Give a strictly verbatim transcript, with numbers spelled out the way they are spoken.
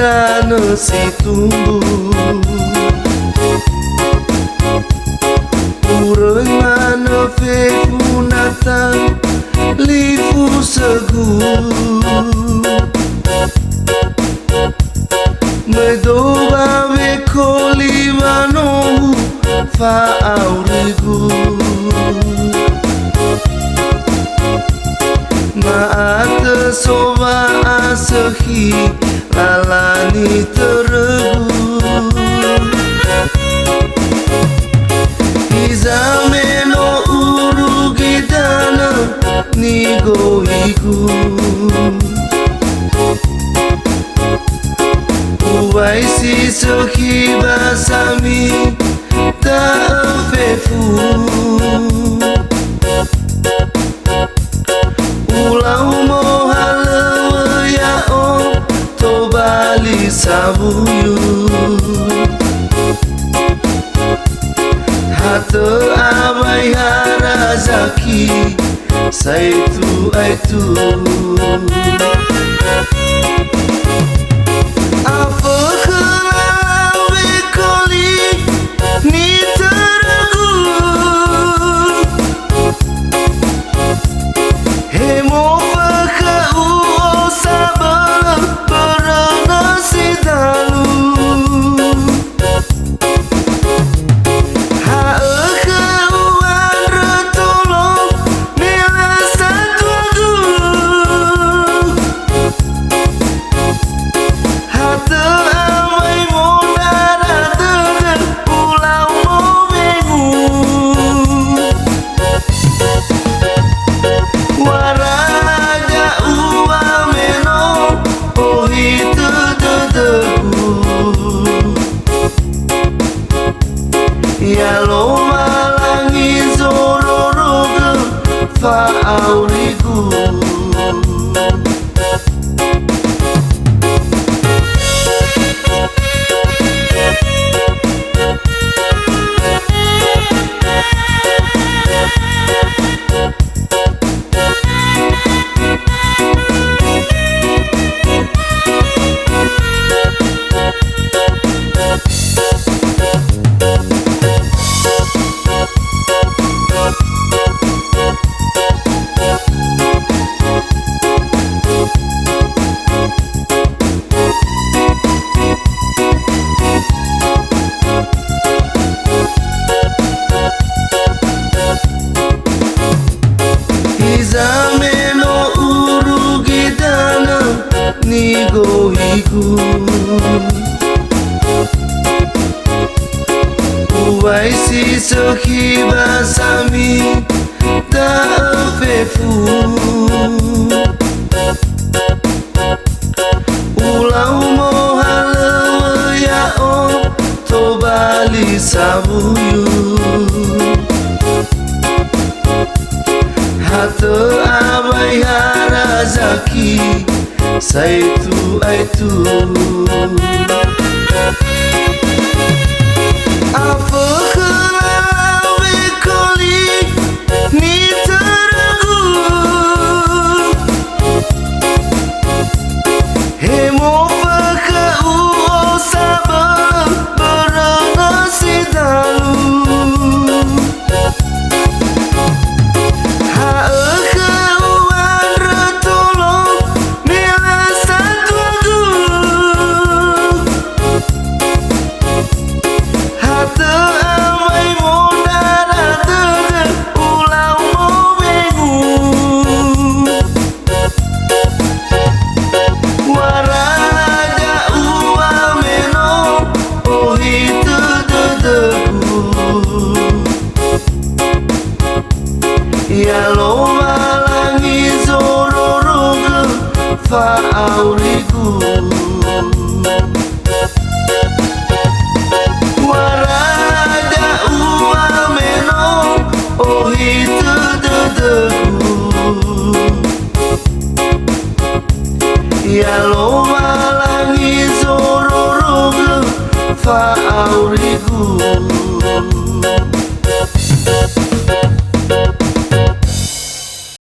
Tanö si tumbu. Uröi manö fefu nata lifusögu. Möi dödöu ba wekoli wanohu fa'aurigu. Ma'atö so wa'asökhi lala nitörögu. Hiza me no urugi danö nigohigu. Uŵa'ö si sökhi ba sami da'ö fefu. Ulau mohalöŵö ya'o tobali sawuyu. Hatö awai ha razaki saetu-aetu. Afökhö lala wekoli nitörögu. He mofökhö u'o sabölö börö nösi dalu. Ha'ökhö u'andrö tolo me lö satuagu. Hatö awai mondrara dödö ulau mowengu. Waraga ua me no ohitö dödögu. Ya Lowalangi zororogö fa'aurigu. Hiza me no urugi danö nigohigu. Uŵa'ö si sökhi ba sami da'ö fefu. Ulau mohalöŵö ya'o tobali sawuyu. Hatö awai ha razaki saetu-aetu. Afökhö lala wekoli nitörögu. He mofökhö u'o sabölö börö nösi dalu. Ha'ökhö u'andrö tolo me lö satuagu. Hatö awai mondrara dödö ulau mowengu. Waraga ua me no ohitö dödögu. Ya Lowalangi zororogö fa'aurigu. Waraga ua me no ohitö dödögu. Ya Lowalangi zororogö fa'aurigu.